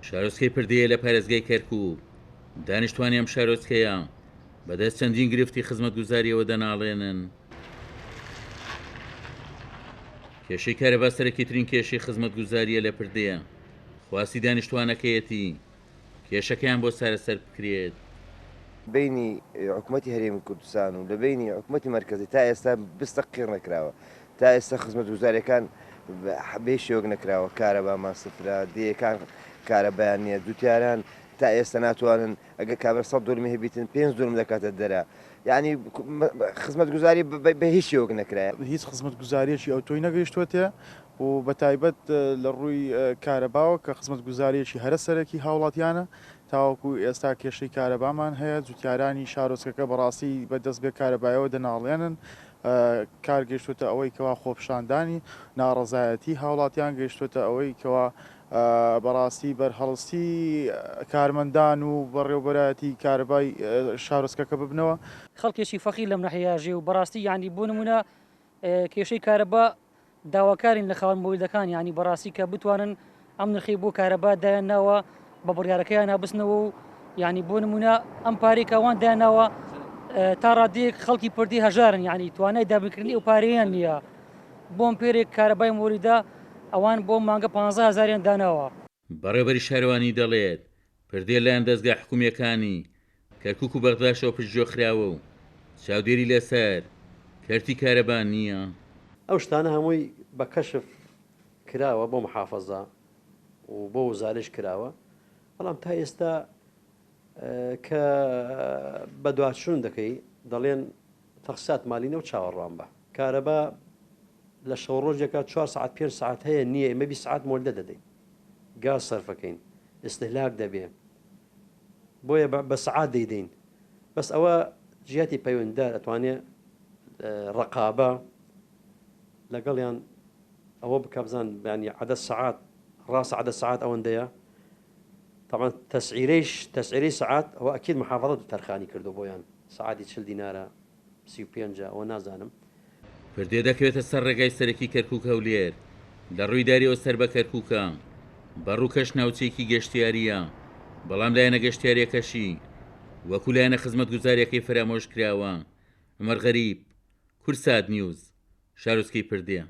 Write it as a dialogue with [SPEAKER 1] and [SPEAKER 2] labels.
[SPEAKER 1] شارۆچکەی پردێیە لە پارێزگای کەرکووک، دانیشتوانی ئەم شارۆچکەیە بەدەست چەندین گرفتی خزمەتگوزارییەوە دەناڵێنن. کێشەی کارەبا سەرەکیترین کێشەی خزمەتگوزارییە لە پردێ، خواستی دانیشتوانەکەیەتی کێشەکەیان بۆ چارەسەر بکرێت.
[SPEAKER 2] بەینی حکومەتی هەرێمی کوردستان و لە بەینی حکومەتی مەرکەزی تا ئێستا بستە قیڕ نەکراوە تا ئێستا خزمەتگوزاریەکان بە هیچ شێوەک نەکراوە کارەبامان سفرە دێیەکان کارەبایان نییە جوتیاران تا ئێستا ناتوانن ئەگەر کابرا سە دۆلمی هەبیتن پێنج دۆلم دەکاتە دەرە یعنی خزمەتگوزاری بە هیچ شێوەک نەکرایە.
[SPEAKER 3] هیچ خزمەتگوزاریەکی ئەوتۆی نەگەیشتووەتێ و بەتایبەت لە ڕووی کارەباوە کە خزمەتگوزاریەکی هەرە سەرەکی هاوڵاتیانە تاوەکو ئێستا کێشەی کارەبامان هەیە جوتیارانی شارۆچکەکە بەڕاستی بە دەست بێ کارەبایەوە دەناڵێنن کار گەیشتووەتە ئەوەی کەوا خۆپیشاندانی ناڕەزایەتی هاوڵاتیان گەیشتووەتە ئەوەی کەوا بەڕاستی بەرهەڵستی کارمەندان و بەڕێوبەرایەتی کارەبای شارۆچکەکە ببنەوە.
[SPEAKER 4] خەڵکێکی فەقیر لەم ناحیەیە ژێ و بەڕاستی یانی بۆ نمونە کێشەی کارەبا داواکارین لە خاوەن مۆلیدەکان یانی بەڕاستی کە بتوانن ئەم نرخەی بۆ کارەبا دایان ناوە بە بڕیارەکەیان بستنەوە و یانی بۆ نمونە ئەم پارەی کە ئەوان دایان ناوە تا ڕادەیەک خەڵکی پردی هەژارن یانی توانای دابینکردنی ئەو پارەیان نییە بۆم پێرێک کارەبای مۆلیدە ئەوان بۆ مانگە 15 هەزاریان داناوە.
[SPEAKER 1] بەڕێوبەری شارەوانی دەڵێت، پردێ لایەن دەزگا حکومییەکانی کەرکوک و بەغداشەوە پشتگوێ خراوە و چاودێری لەسەر کەرتی کارەبا نییە.
[SPEAKER 5] ئەو شتانە هەمووی بە کەشف کراوە بۆ محافەزە و بۆ وزارەیش کراوە، بەڵام تا ئێستا کە بەدواچوون دەکەی دەڵێن تەخسات مالی نیە و چاوەڕوان بە. کارەبا لە شەو ڕۆژێکا چوار سەعات پێنج سەعات هەیە نییە ئێمە 20 سەعات مۆلدە دەدەین گاز سەرفەکەین ئیستهلاک دەبێ بۆیە بە سەعات دەیدەین بەس ئەوە جیاتی پەیوەندیدار ئەتوانێ ڕقابە لەگەڵیان ئەوە بکە بزان بەنی عدد سەعات ڕاستە عدد سەعات ئەوەندەیە طبعا تەسعیرەیش تەسعیرەی سەعات ئەوە ئەکید محافظە تەرخانی کردو بۆیان سەعاتی 40 دینارە 35 ئەوە نازانم.
[SPEAKER 1] پردێ دەکەوێتە سەر ڕێگای سەرەکی کەرکوک-هەولێر، لە ڕووی داریەوە سەر بە کەرکوکە، بە ڕووکەش ناوچەیەکی گەشتیارییە، بەڵام لایەنە گەشتیارییەکەشی وەکو لایەنە خزمەتگوزارییەکەی فەرامۆش کراوە. عومەر غەریب، کوردسات نیوز، شارۆچکەی پردێ.